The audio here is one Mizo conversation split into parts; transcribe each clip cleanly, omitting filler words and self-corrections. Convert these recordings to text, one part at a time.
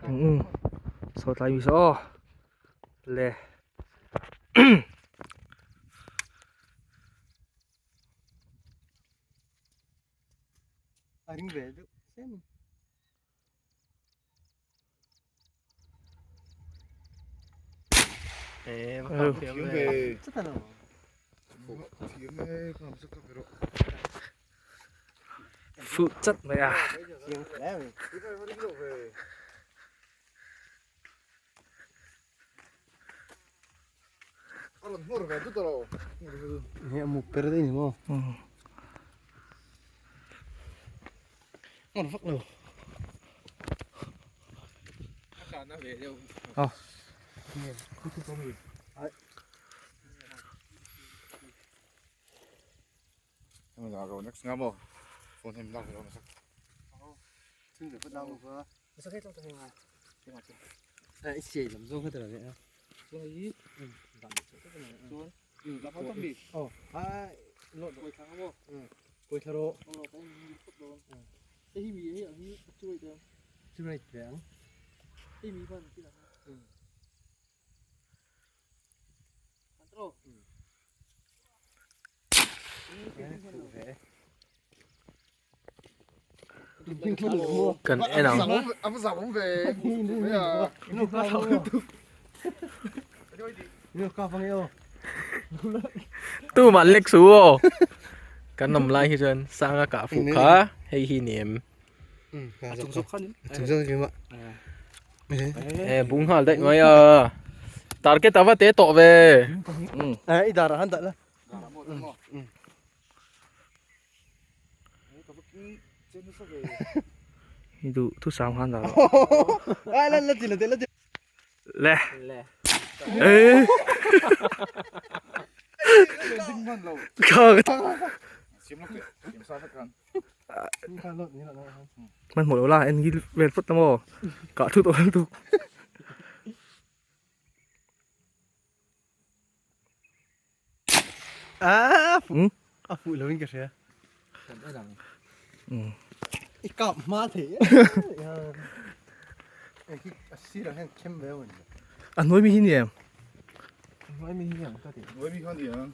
Um saw tlai mi saw aw le A ring ve deuh tlem in. Fuh chat mai a. Kan en ang. Tu man lek su aw. Kan awm lai hi chuan sanga kah fuh kha hei hi ni em. E bung nghal daih mai a. Target a va te tawh ve. Hi duh thu sang khan dah rawh. Le. E. Kha. Man hmuh lo la en hi vel phawt la maw kah thut awm tuk. A fuh a fuh lo in ka hria. I kap hma thei e. A sir ang hian khem ve ang. A hnuai mi hi ni em? A hnuai mi hi ang ka ti. Hnuai mi kha ni ang.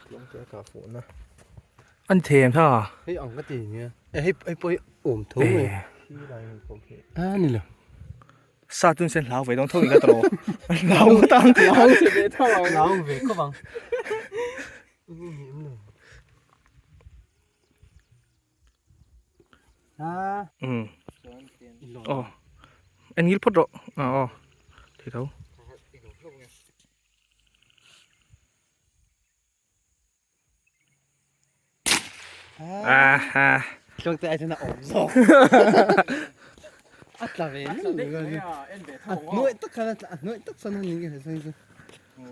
Tlawng te a kah fuh na. An thei em tha? Hei ang ka ti nia. E hei hei pawh hi awm tho mai. A ni lo. Sa chun sen hlau ve dawn tho in ka tawh. Hlau ngawt ang. Hlau ve tho ang. Hlau ve khawp ang. Ha. Um. Oh. En ngil phawt rawh. Ah aw. Thei tho. Ah ha. Tluang te ai chuan a awm zawk. A tla ve ni. A hnuai tak khan a tla a hnuai tak chuan a ni nge sawi chu.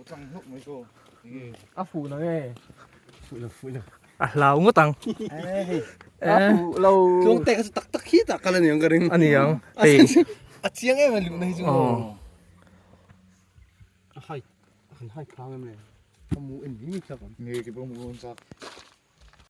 Tlang hlawk mai ko. A fuh lo nge. Fuh lo fuh lo. A hlau ngawt ang. A fuh lo. Tluang te kha chu tak tak hi tak kal a ni ang ka ring. A ni ang. Hei. A chiang em a luhna hi chu. A hai. A han hai phang em le. A mu en mi mi chak ang. Nge ki pawh mu an chak.